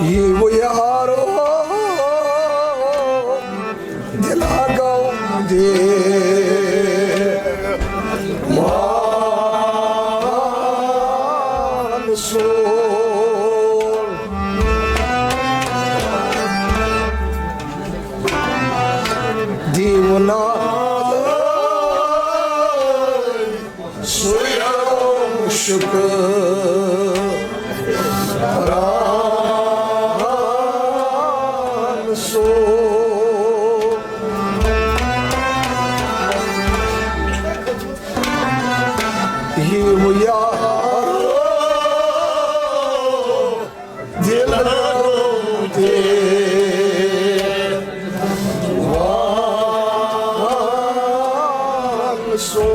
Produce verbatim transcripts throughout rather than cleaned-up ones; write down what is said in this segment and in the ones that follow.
یِیِو یارو، دِل لگاو دے وان سون۔ دیونا سُے شُکران سُہ۔ یِم یار دِل روٗدِ وان سُہ۔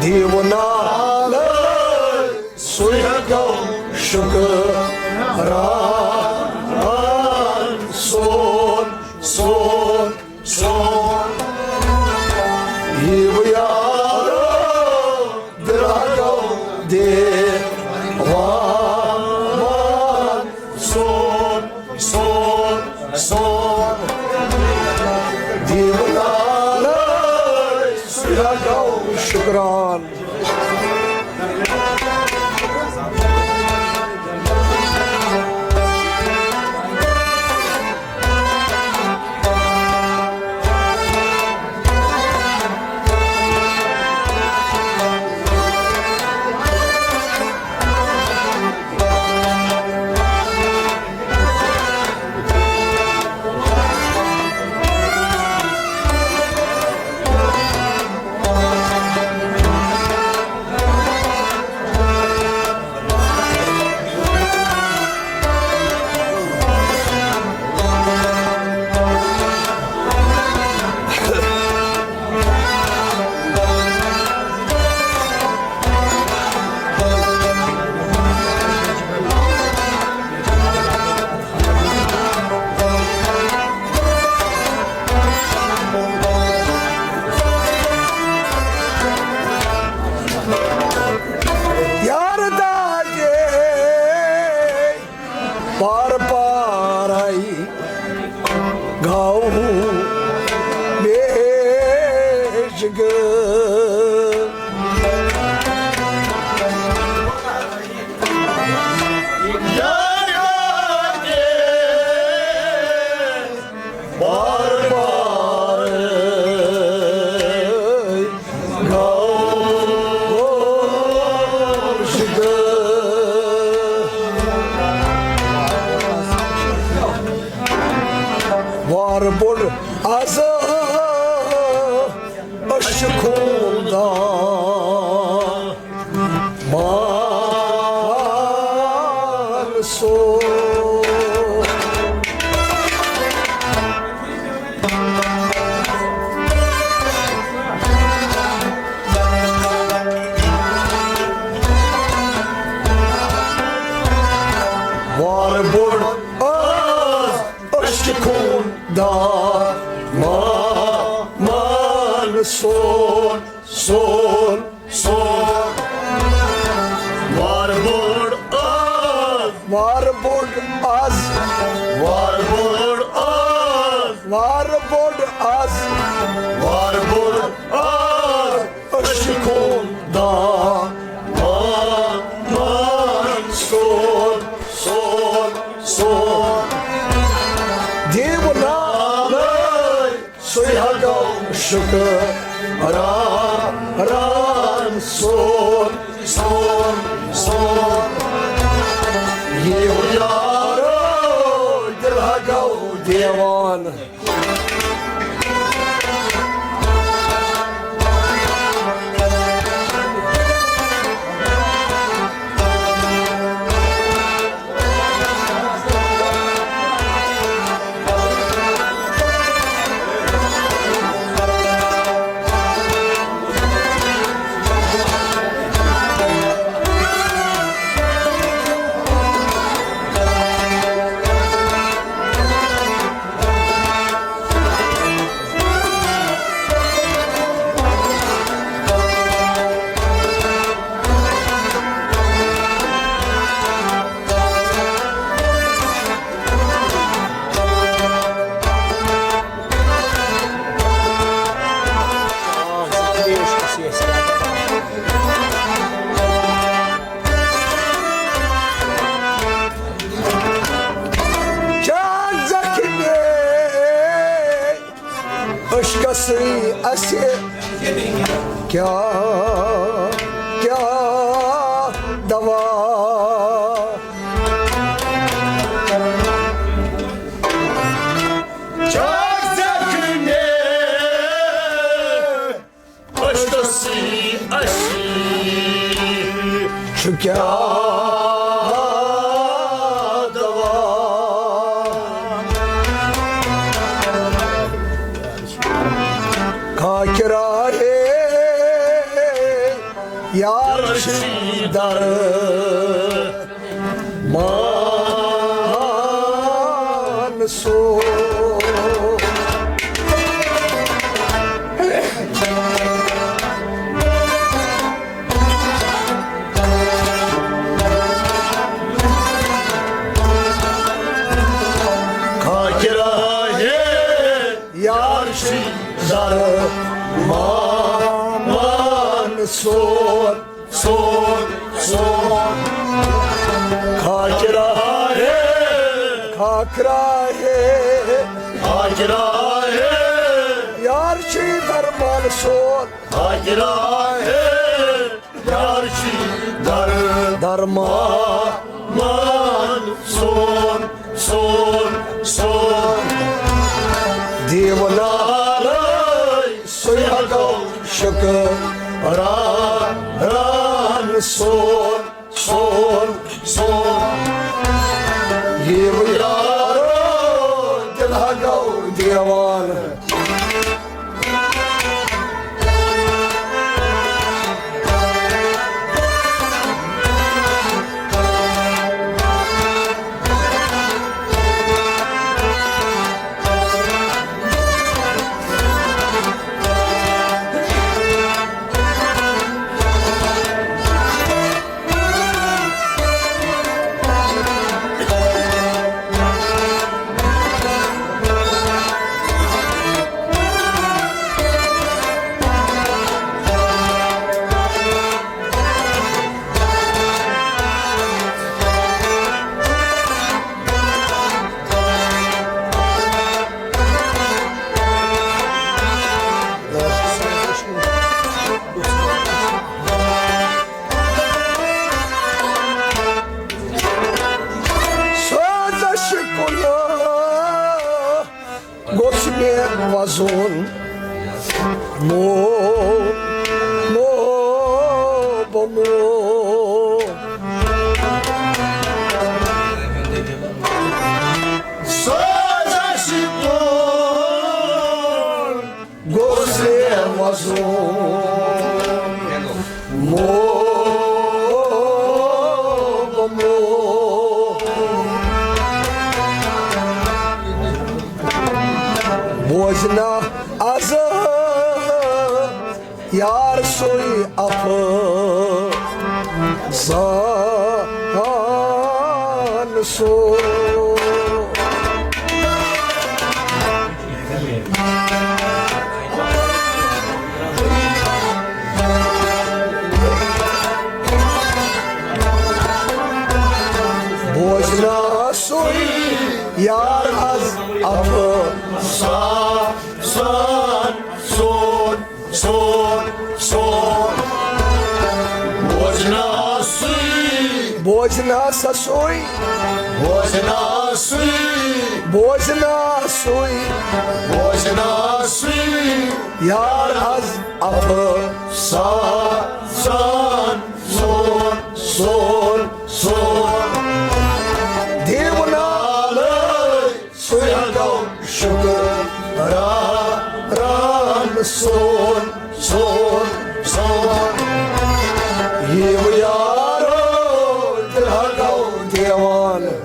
دیونا سُے گوٚو شُکران سون، سون، سون۔ یِیِو یارو، درٛاگو دیوان سون، سون، سون۔ دیوان سُے گوٚو شُکران۔ یار داجے پار پارے گاؤں بیش گ۔ بار بار گوٚو شِکار۔ وار بوٚڑ از أسۍ چھِ خوٗن دان۔ مان سو۔ وار بوٚڑ از أسۍ چھِ خوٗن دان۔ مان، مان سون، سون، سون۔ وار بوٚڑ از۔ وار بوٚڑ از۔ وار بوٚڑ از۔ وار بوٚڑ از۔ وار بوٚڑ از۔ أسۍ چھِ خوٗن دان۔ مان، مان سون، سون، سون۔ دیوانہٕ سُے ہا گوٚو شُکران سون، سون، سون۔ یہِ یارو دِل ہا گوٚو دیوان۔ سٕے اَسہِ کیٛاہ، کیٛاہ دوا؟ چاک زخمے أسۍ تہٕ سٕے اَسہِ چھُ کیٛاہ دوا؟ کاکرا ہے یار چھی در مان سو۔ کاکرا ہے یار چھی در مان سون، سون، سون۔ کاکرا ہے، کاکرا ہے، کاکرا ہے یار چھی در مان سون۔ کاکرا ہے یار چھی در، در مان، مان سون، سون، سون۔ دیوانہٕ سُے ہٮ۪کو شُکران، ران سون، سون، سون۔ یِم یارو دِل ہٮ۪کو دیوانہٕ۔ سازش کُن گوٚژھ مےٚ وَزُن۔ مو، مو، بہٕ مو۔ سازش کُن گوٚژھ مےٚ وَزُن۔ مو، مو۔ بوزنہٕ از یار سُے افسانہٕ سُہ۔ بوزنہٕ سُے یار از افسانہٕ سُہ۔ سون، سون، سون۔ بوزنہٕ سُے۔ بوزنہٕ سُے۔ بوزنہٕ سُے۔ بوزنہٕ سُے۔ بوزنہٕ سُے۔ یار از افسانہٕ سُہ۔ سون، سون، سون۔ دیوانہٕ سُے ہٮ۪کو شُکران سون، سون، سون۔ یِم یارو دِل ہٮ۪کو دیوانہٕ۔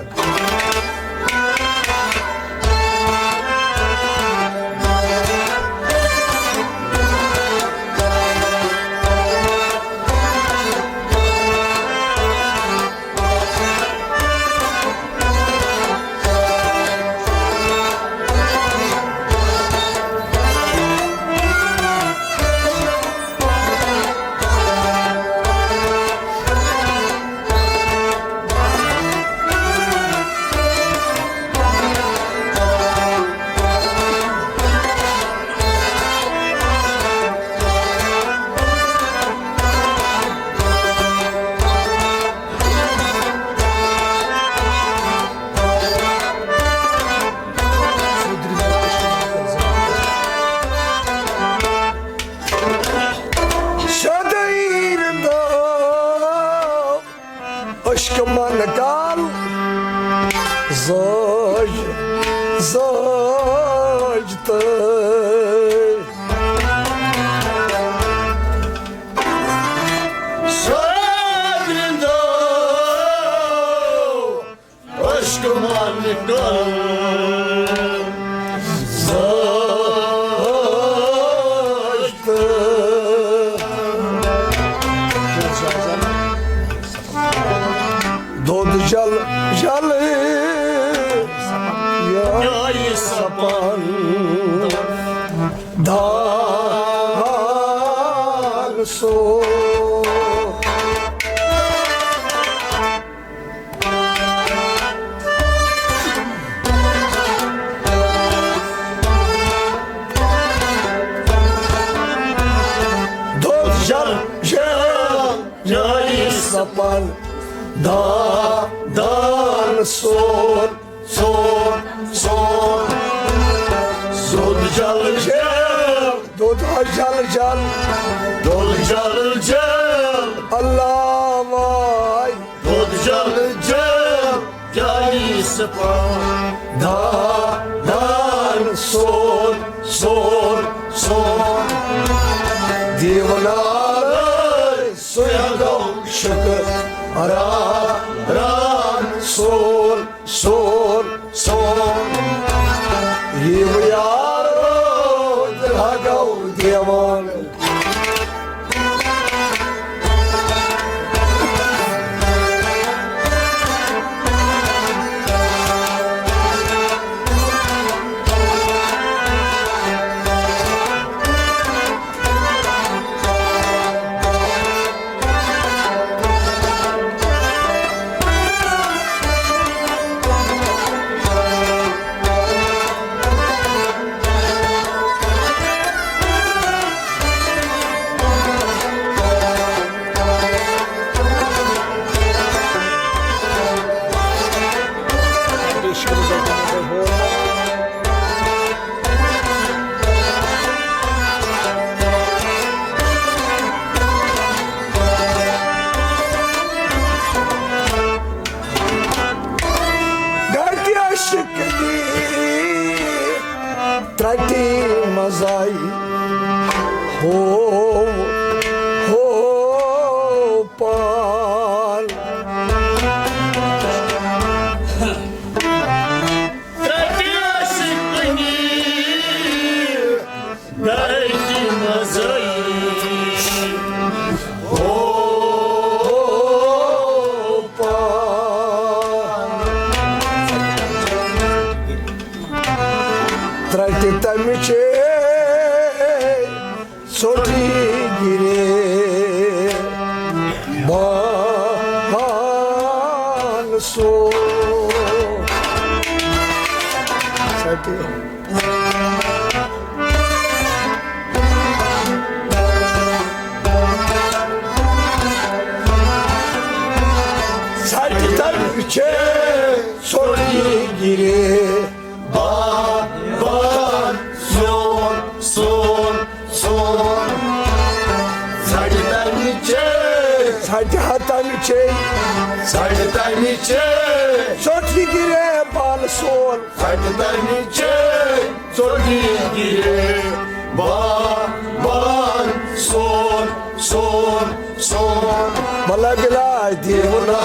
زٲج، زٲج تہٕ صٲبرِندو عشق ملکن زٲج تہٕ دۄد جل جل یہِ سپن دان سو۔ دۄد جل جل یہِ سپن دان سون سون سون۔ دۄد جل جل دۄد جل جل دۄد جل جل اللہ واے۔ دۄد جل جل جالی سپن دان دان سون سون سون۔ دیولا سُہ گوٚو شُکر ران ران سون سون سون۔ یہِ یار روز لگو دیوان۔ گرتی عشق دی ترٹی مزائی ہو ہو پان۔ ترٹی عشق دی گرتی مزائی ہو پان۔ ترٹہِ تمہِ چے ژوٚٹی گِرے بان سو۔ ژٹہِ۔ ژٹہِ تمہِ چے ژوٚٹی گِرے بان بان سون سون سون۔ ژٹہِ تمہِ چے ژٹہِ ہا تمہِ چے ژٹہِ تمہِ چے ژوٚٹی گِرے بان سون۔ ژٹہِ تمہِ چے ژوٚٹی گِرے بان بان سون سون سون۔ ملا بلا دیولا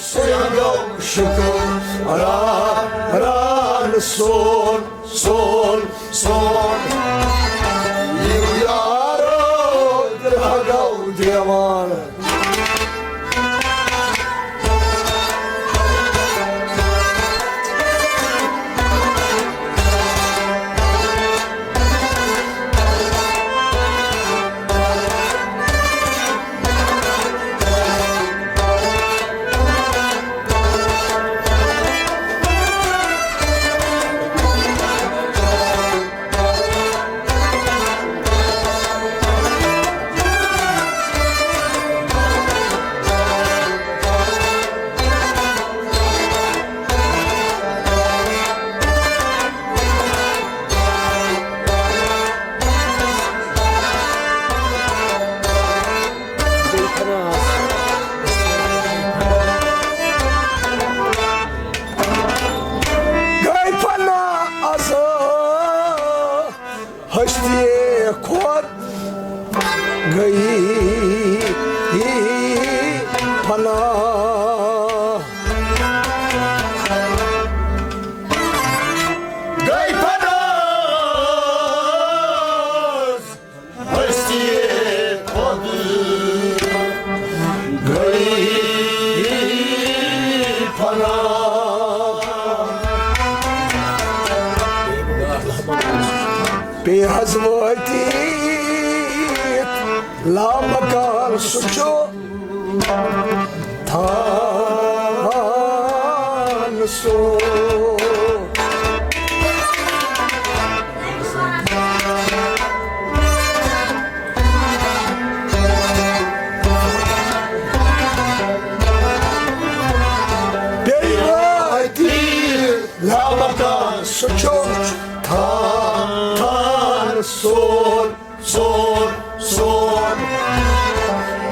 سُہ گوٚو شُکر ران ران سون سون سون۔ یہِ یارو درٛا گوٚو دیوان۔ یہِ حظ وٲتِتھ لامکان سُہ چھُ تھان سُہ۔ بیٚیہِ وٲتِتھ لامکان سُہ چھُ تھان، تھان سون، سون، سون۔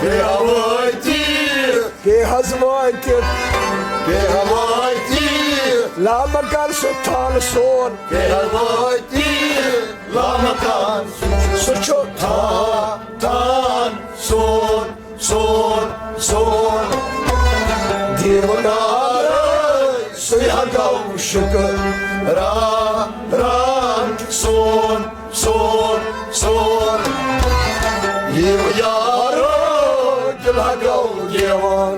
بیٚیہِ وٲتِتھ، بیٚیہِ حظ وٲتِتھ، بیٚیہِ وٲتِتھ لامکان سُہ تھان سون۔ بیٚیہِ وٲتِتھ لامکان سُہ چھُ تھان، تھان سون، سون، سون۔ دیوٕ نالے سُے ہا گوٚو شُکران، ران سون، سون، سون۔ یِم یارو دِل ہا گوٚو دیوان۔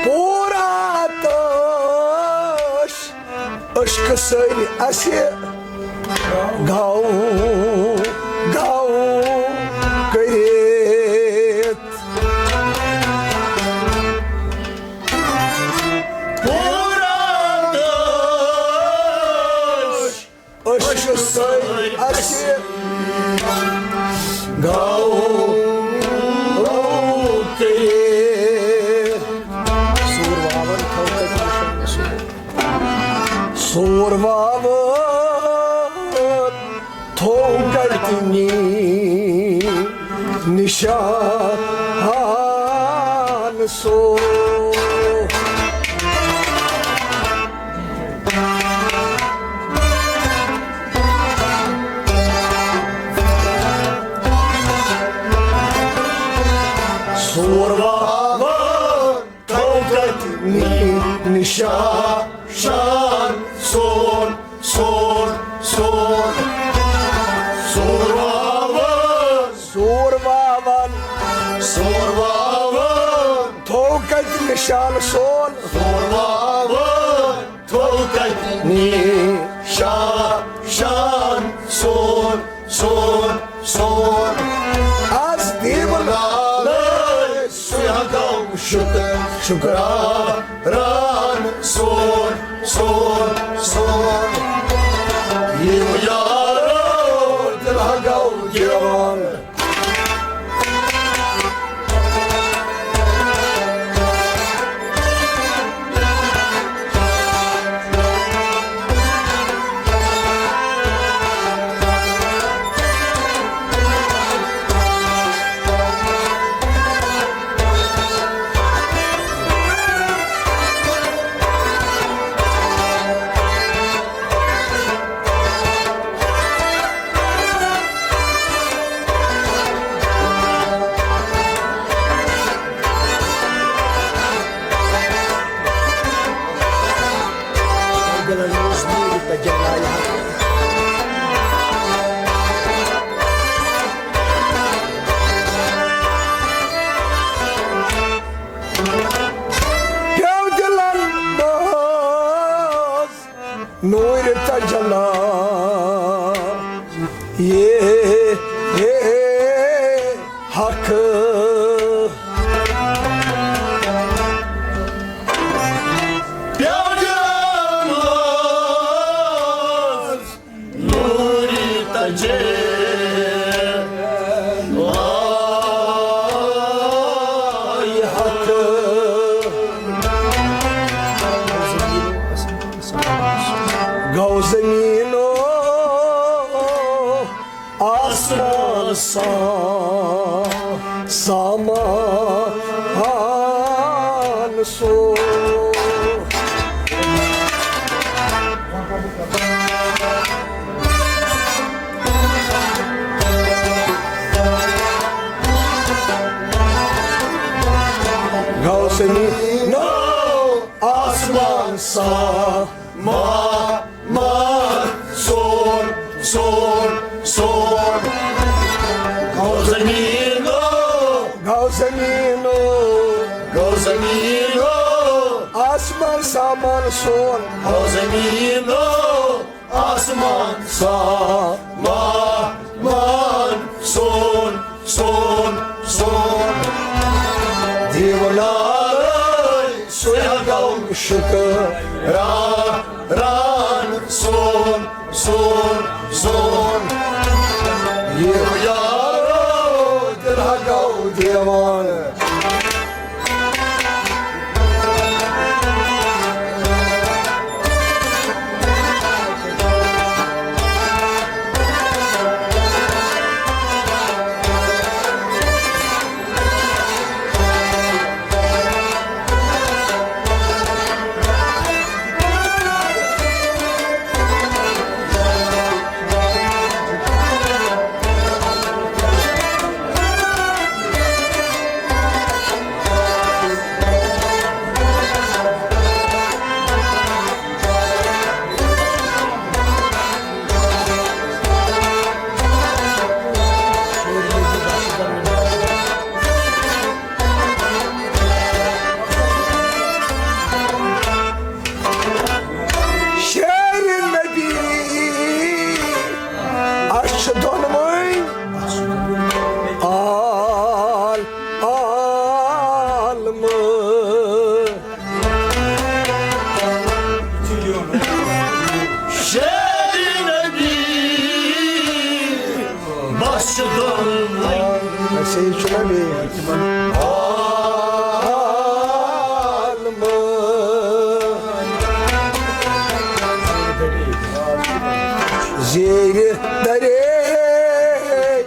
پورا تاش عشق سٲری اسہِ گاو، گاو کٔرِتھ۔ پورا تاش عشق سٲری اسہِ گاو کٔرِتھ۔ سور واوان تھاو تَتہِ نِشان سُہ۔ سور واوان تھوو کَتہِ نِشان سُہ۔ سور واوان تھوو کَتہِ نِشان سون، سون، سون۔ سور واوان، سور واوان، سور واوان تھوو کَتہِ نِشان سون۔ سور واوان تھوو کَتہِ نِشان سون، سون، سون۔ از دیوٕ نالے سُے ہا گوٚو شُکر، شُکران سون، سون، سون۔ یِم یارو دِل ہا گوٚو دیوان۔ پیٚو دِلن منٛز نوٗرِ تجلا، یے، یے، حق۔ پیٚو دِلن منٛز نوٗرِ تجلا، یے حق۔ آن سو۔ گوٚو زٔمیٖن آسمان صاف۔ ما، ما، سون، سون، سون۔ گوٚو زٔمیٖن، گوٚو زٔمیٖن، گوٚو زٔمیٖن۔ آسمان سامان سون۔ گوٚو زٔمیٖن، آسمان سامان سون، سون، سون۔ دیوانہٕ سُہ گوٚو شُکران سون، سون، سون۔ یہِ یارو دِل ہا گوٚو دیوانہٕ۔ شیرِ نبی، اَسہِ چھِ دۄنوَے عال-، عالمہٕ۔ شیرِ نبی، بس دۄنوَے۔ اَسہِ چھُ نبی۔ عالمہٕ۔ زیرِ درے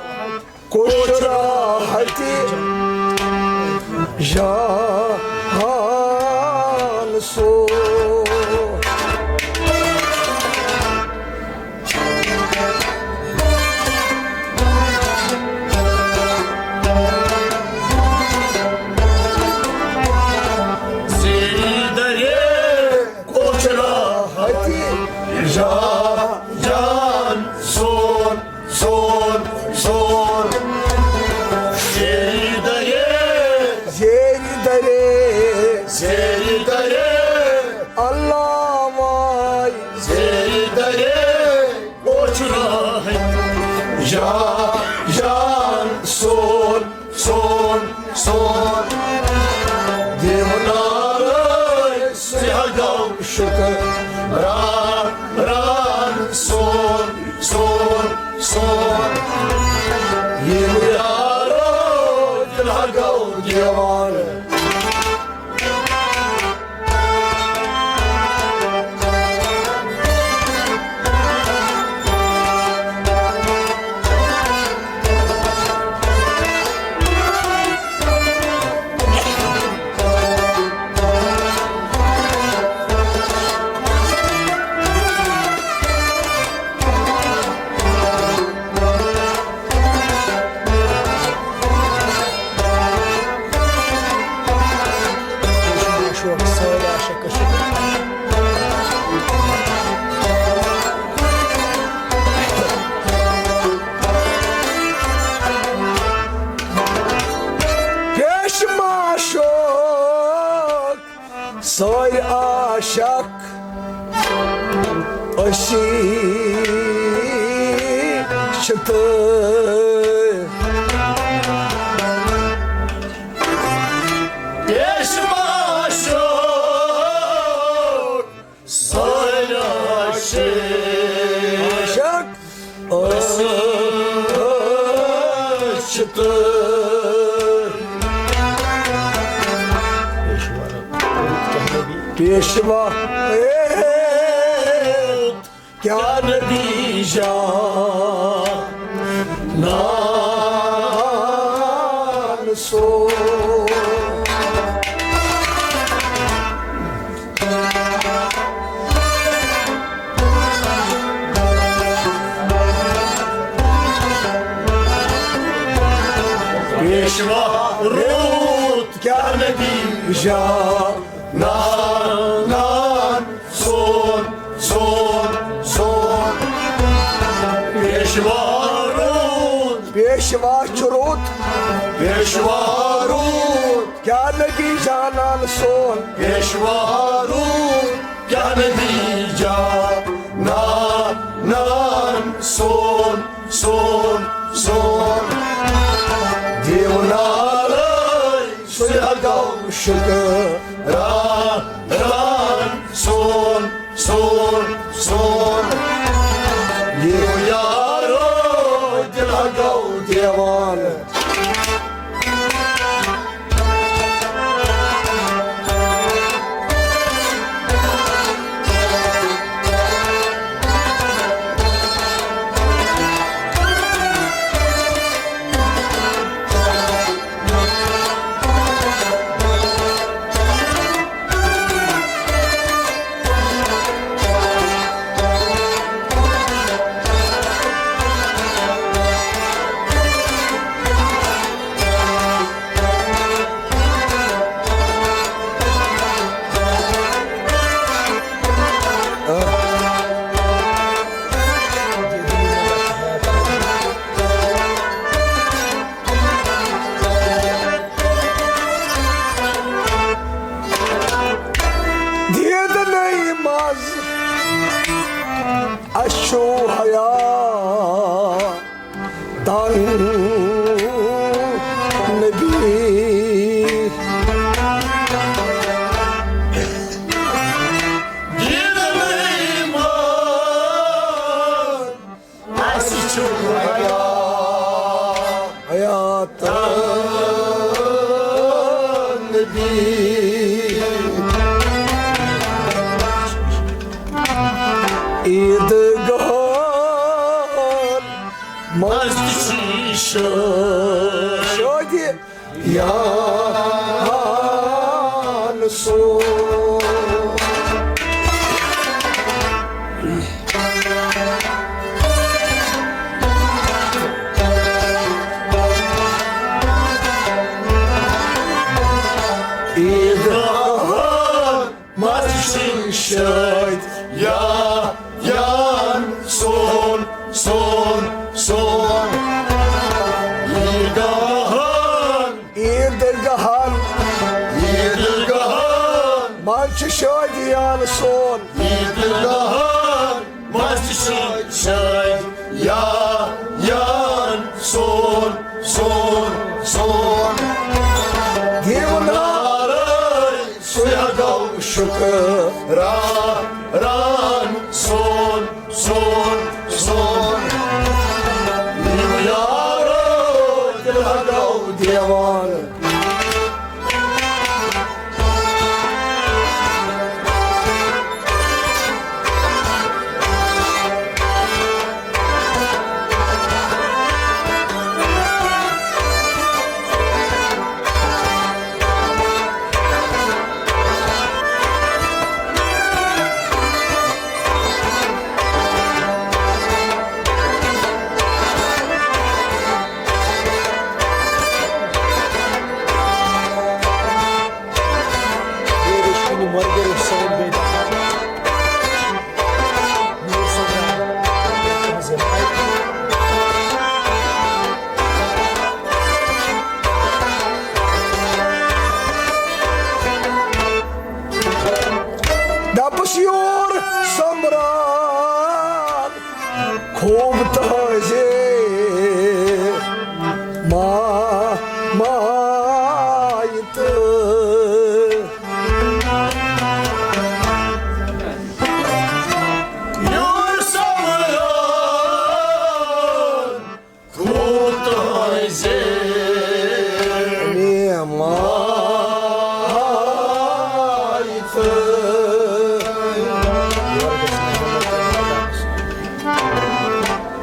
کُچھ راحتی جہان سو۔ زیرِ درے کُچھ راحتی جہان سون، سون، سون۔ زیرِ درے، زیرِ درے، زیرِ درے۔ اللہ واے۔ زیرِ درے کُچھ راحتی جہان سون، سون، سون۔ دیوانہٕ سُہ گوٚو شُکران سون، سون، سون۔ یہِ یارو دِل ہا گوٚو دیوانہٕ۔ پیش معشوق سٲرۍ عاشق أسی چھِ تہٕ پیش معشوق سٲرۍ عاشق۔ عاشق أسۍ چھِ تہٕ پیشوا۔ کیٛاہ نتیٖجہ؟ نان سو۔ پیشوا روٗد کیٛاہ نتیٖجہ؟ نا، نا، سون، سون، سون۔ پیشوا روٗد۔ پیشوا چھُ روٗد۔ پیشوا روٗد۔ کیٛاہ نتیٖجہ نان سون؟ پیشوا روٗد۔ کیٛاہ نتیٖجہ؟ نا، نان سون، سون، سون۔ دیونالے سُے ہا گوٚو شُکران، ران سون، سون، سون۔ یِیِو یارو، دِل ہا گوٚو دیوان۔ دیدنٕے منٛز اَسہِ چھُ حیا تن نبی۔ دیدنٕے منٛز اَسہِ چھُ حیا، حیا تن نبی۔ عیٖدگاہن منٛز تہِ چھِ شٲدۍ۔ شٲدۍ۔ یان سون۔ عیٖدگاہن منٛز چھِ شٲدۍ یا یان سون، سون، سون۔ عیٖدگاہن۔ عیٖدگاہن۔ عیٖدگاہن۔ منٛز چھِ شٲدۍ یان سون۔ عیٖدگاہن۔ منٛز چھِ شٲدۍ یا یان سون، سون، سون۔ دیوٗن نعرے سُے ہا گوٚو شُکران، ران سون، سون، سون۔ یِم یارو دِل ہا گوٚو دیوان۔ دپس یور سمبران خوب تازِ ما، ماے تہٕ۔ یور سمبران کوٗتاہ زِ مےٚ ماے تہٕ۔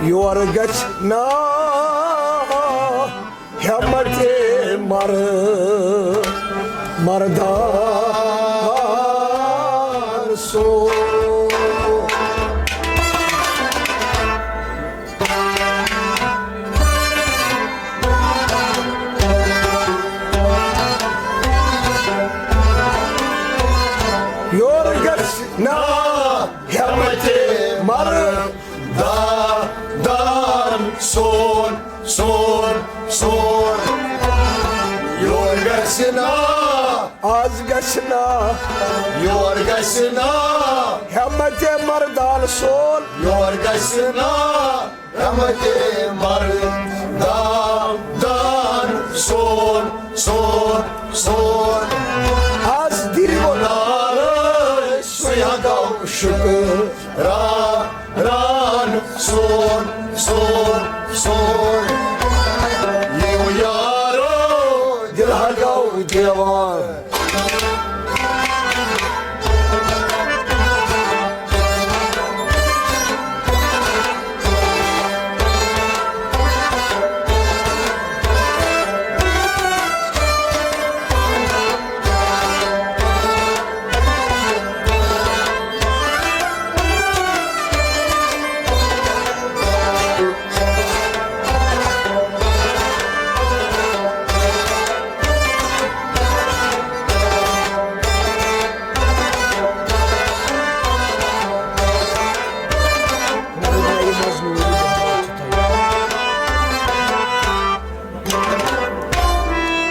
یورٕ گژھِ نا ہٮ۪متھ مر۔ مردان سون۔ یور گژھِ نا ہٮ۪متِ مردان سون، سون، سون۔ یور گژھِ نا، آز گژھِ نا، یور گژھِ نا ہٮ۪متِ مردان سون۔ یور گژھِ نا ہٮ۪متِ مردان سون، سون، سون۔ آز دِیِو نالے، سُے ہا گوٚو شُکران سون، سون، سون۔ یِیِو یارو، دِل ہا گوٚو دیوان۔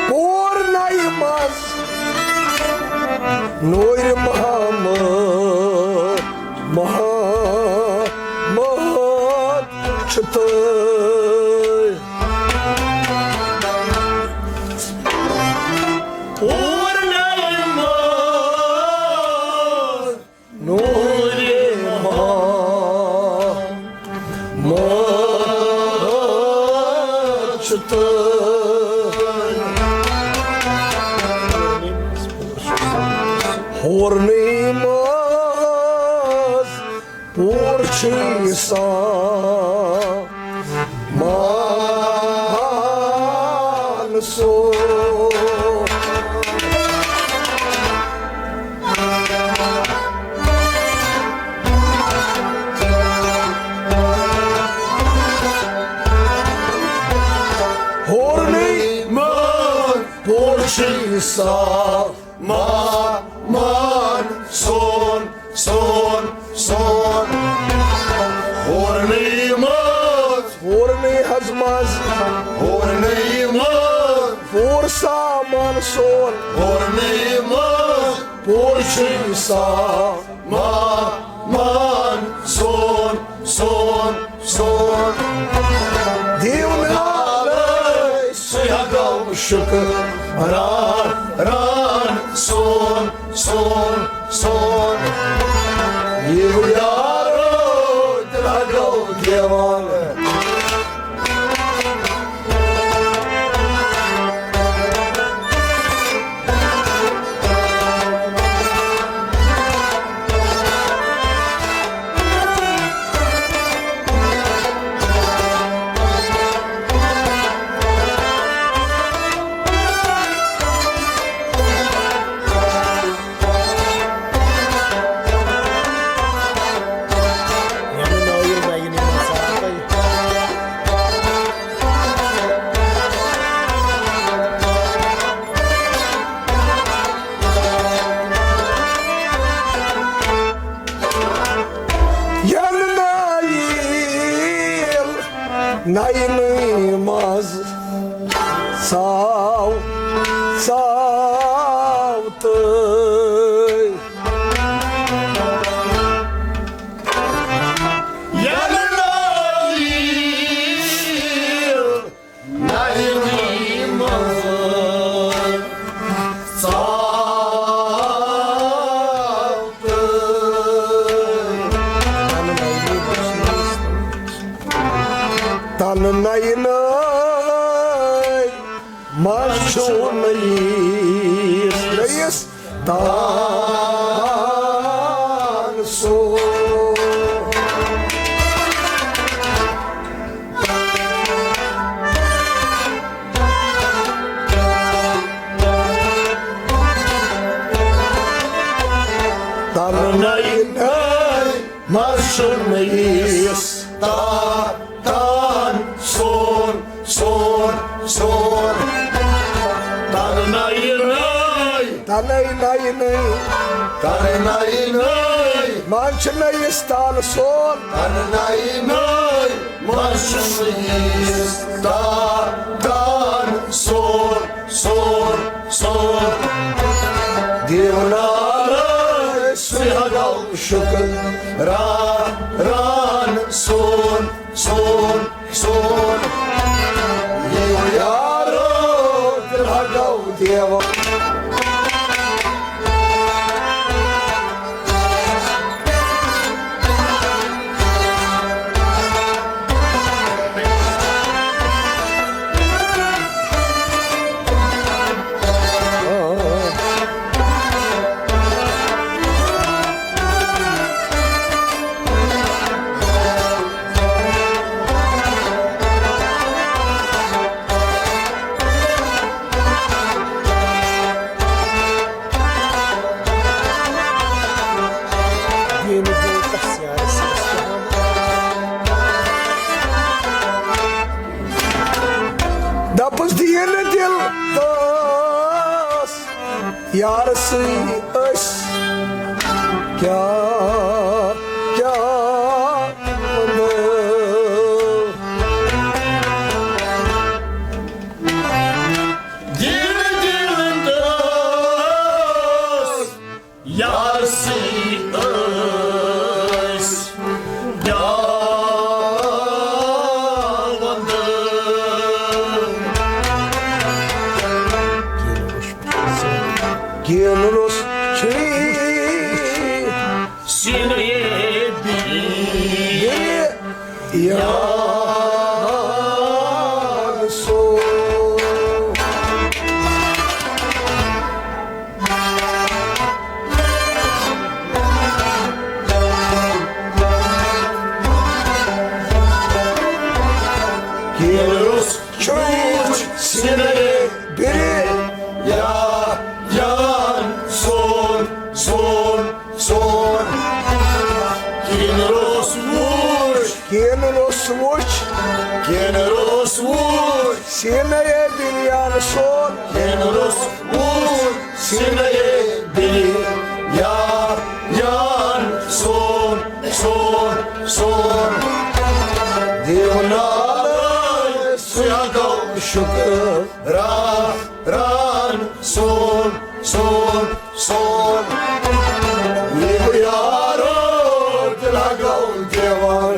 پورنائی منٛز نوٗرِ محمد، محمد چھُ تۄہہِ۔ پورنائی منٛز نوٗرِ محمد چھُ تۄہہِ۔ ہورنٕے منٛز پوٗر چھُ سامان سون۔ ہورنٕے منٛز پوٗر چھُ سامان سون، سون، سون۔ ہورنٕے منٛز، ہورنٕے حظ منٛز، ہورنٕے منٛز پوٗر سامان سون۔ ہورنٕے منٛز پوٗر چھُ سامان سون، سون، سون۔ دیٖوٕ نالے، سُے ہا گوٚو شُکران سون، سون، سون۔ یِیِو یارو، دِل ہا گوٚو دیوانہٕ۔ یَنہٕ نایِل نَینٕے منٛز ژاو، ژاو تہٕ یَنہٕ نایِل نَینٕے منٛز ژاو تہٕ تَنہٕ نَینٕے منٛز چھُ نٔیِس، نٔیِس تان سُہ۔ شُرنہٕ ییٖس تا تان سون، سون، سون۔ تَنہٕ نَیہِ نَے۔ تَنَے نَیہِ نَے۔ تَنہٕ نَیہِ نَے۔ منٛز چھُ نٔیِس تان سون۔ تَنہٕ نَیہِ نَے۔ منٛز چھُ نٔیِس تا تان سون۔ سون، سون۔ دیونارے سُہ ہگو شُکر را ران سون، سون، سون۔ یِیِو یارو تیٚلہِ ہگو دیوان۔ دَپُس دِیِن دِل تہٕ یار سٕے أسۍ کیٛاہ، کیٛاہ وَنو؟ دِل، دِل دوست، یار سٕے أسۍ کیٛاہ وَنو؟ کینٛہہ نہٕ اوس چھُے سیٖنَے بِرِ یار سو۔ کینٛہہ نہٕ اوس چھُے سیٖنَے بِرِ یا یار سون، سون، سون۔ کینٛہہ نہٕ اوس وُچھ۔ کینٛہہ نہٕ اوس وُچھ۔ کینٛہہ نہٕ اوس وُچھ۔ سیٖنَے بِرِ یار سون۔ کینٛہہ نہٕ اوس وُچھ۔ سیٖنَے بِرِ یا یار سون، سون، سون۔ دیونارے سُہ ہگو شُکر را ران سون، سون، سون۔ یِیِو یارو تیٚلہِ ہگو دیوان۔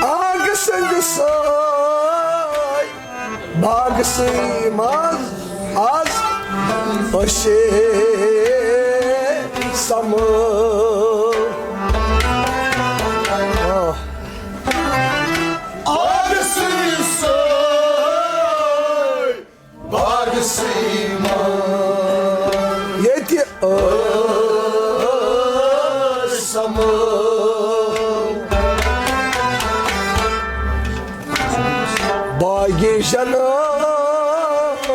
آنٛگہٕ سٕنٛدِ سٲے باغسٕے منٛز آز أسے سمو۔ آز سُے سٲے باغسٕے منٛز ییٚتہِ أسۍ سمو۔ باغی جنت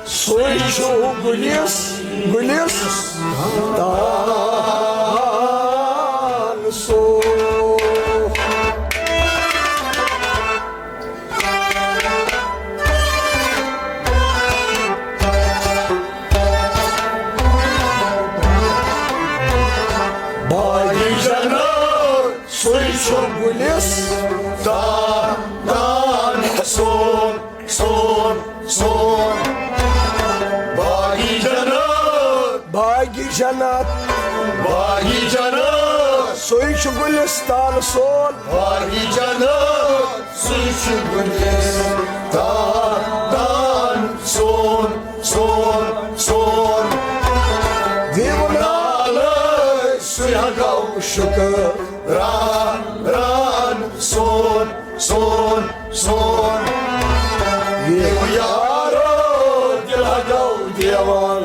سُے چھُ گُلِس، گُلِس تان سُہ۔ باغی جنت سُے چھُ گُلِس تان، تان سون، سون، سون۔ باغی جنت، باغی جنت، باغی جنت سُے چھُ گُلِس تان سون۔ باغی جنت سُے چھُ وُنہِ تان، تان سون، سون، سون۔ دیٖوٕ نالہٕ سُے ہا گوٚو شُکران، ران سون، سون، سون۔ ییٖوٕ یارو دِل ہا گوٚو دیوان۔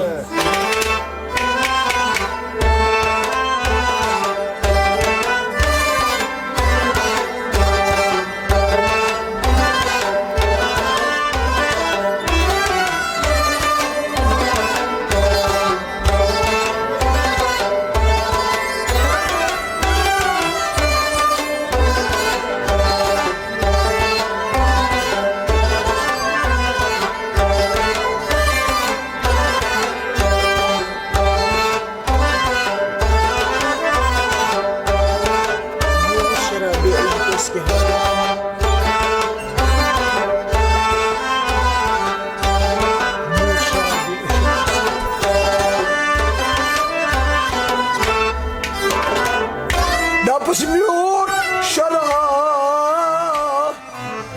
دَپُس میوٗٹھ شراب۔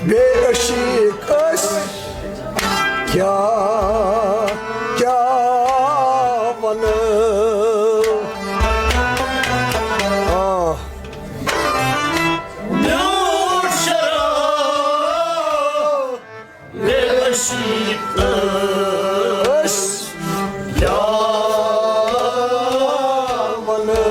بے عشیق أسۍ کیٛاہ، کیٛاہ وَنو؟ آہ۔ میوٗٹھ شراب، بے عشیق أسۍ کیٛاہ وَنو؟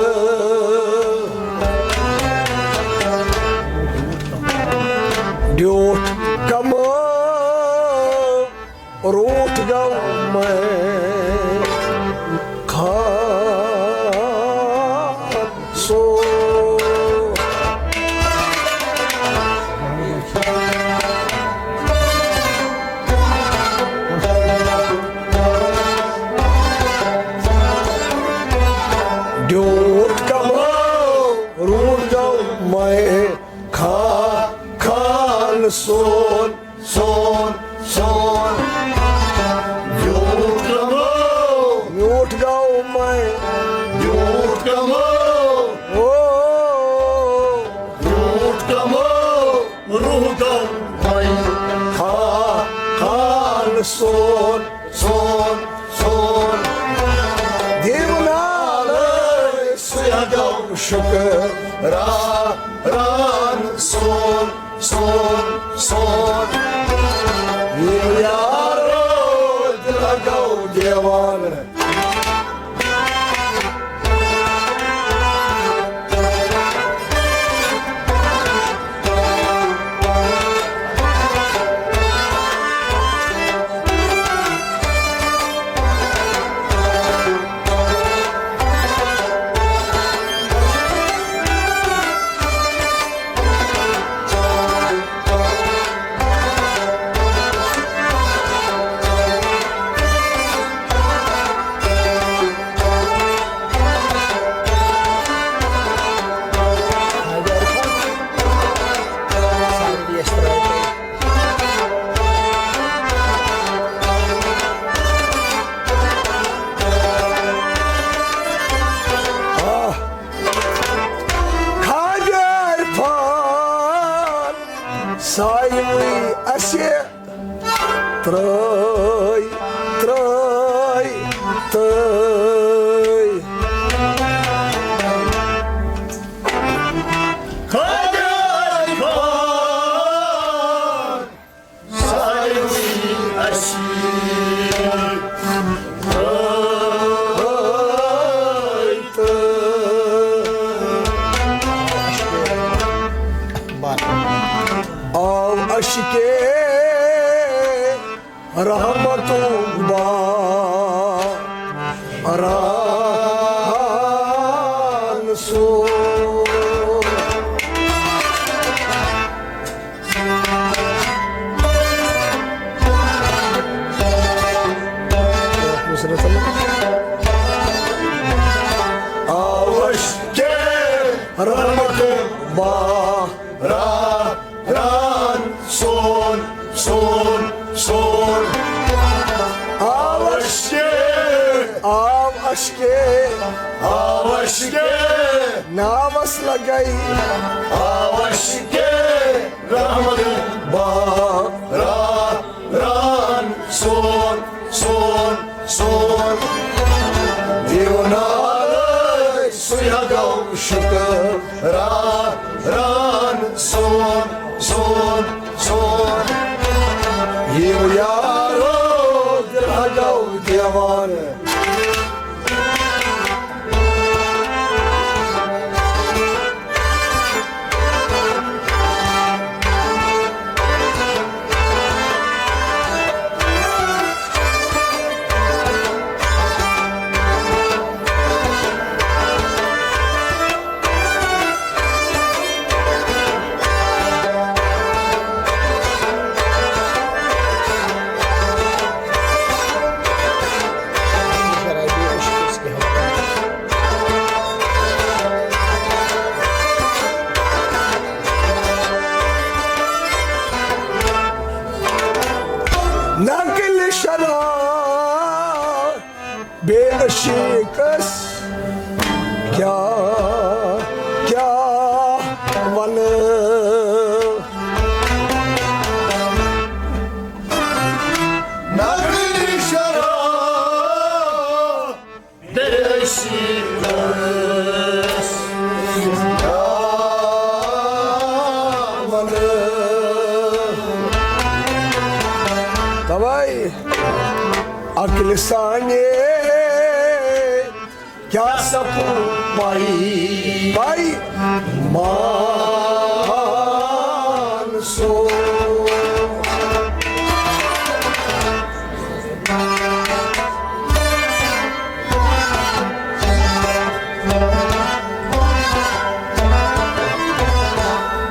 ڈیوٹھ کمو روٗٹھ گوٚو مےٚ خان سو۔ ڈیوٹھ کمو روٗٹھ گوٚو مےٚ خان، خان سون، سون، سون۔ ڈیوٹھ کمو، میوٗٹھ گوٚو مےٚ، ڈیوٹھ کمو، او۔ ڈیوٹھ کمو روٗٹھ گوٚو مےٚ خان، خان سون، سون، سون۔ دیٖوٕ نالہٕ سُے ہا گوٚو شُکران، ران سون، سون، سون۔ ییٚلہِ یارو دِلہ گوٚو دیوانہٕ۔ خاجر فان ساروٕے اَسہِ ترٛٲے، ترٛٲے، ترٛٲے۔ خاجر فان ساروٕے اَسہِ ترٛٲے، ترٛٲے۔ آو عشقِ رحمتُک باران سون۔ آو عشقِ رحمتُک باران سون، سون، سون۔ آو عشقِ، آو عشقے، آو عشقے، ناوس لگے، آو عشقے، رحمت با، را، ران، سون، سون، سون۔ دیو نالے، سُے ہا گو شکر، را، ران، سون، سون، سون۔ یِیِو یارو، دِل ہا گو دیوانہٕ۔ نقل شرح بے عشقس کیا، کیا ونہٕ۔ نقل شرح بے عشقس کیا ونہٕ۔ توے عقلِ سانہِ کیا سپُد پے، پے مان سو۔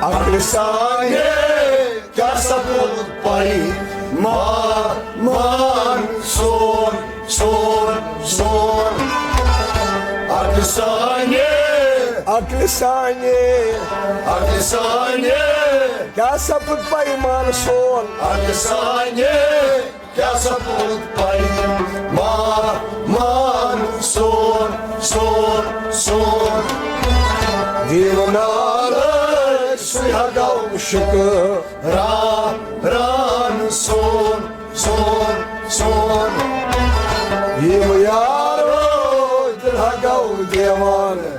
عقلِ سانہِ کیا سپُد پے، ما، مان سون، سون، سون۔ عقلِ سانہِ، عقلِ سانہِ، عقلِ سانہِ کیا سپُد پے، مان سون۔ عقلِ سانہِ کیا سپُد پے، ما، مان سون، سون، سون۔ دیوانہٕ سُے ہا گو شکر، را، ران سون، سون، سون۔ یِیِو یارو، دِل ہا گو دیوانہٕ۔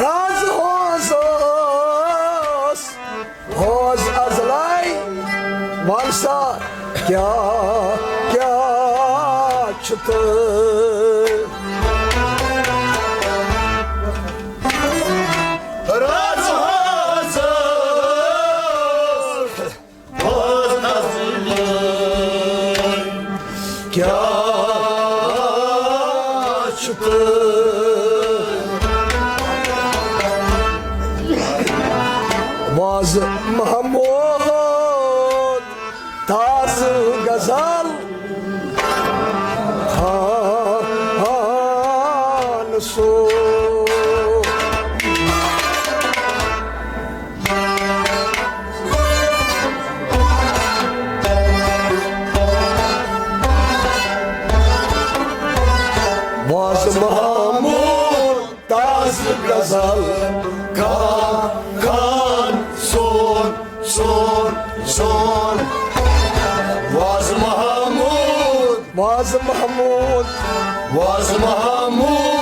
راز ہوز اوس، ہوز ازلے، وَن سا کیا، کیا چھُ تہٕ؟ راز ہوز اوس، کیا چھُ تہٕ؟ وازٕ محمود تازٕ غزل خان سو۔ وازٕ محمود تازٕ غزل خان، خان سون، سون، سون۔ وازٕ محمود، وازٕ محمود، وازٕ محمود۔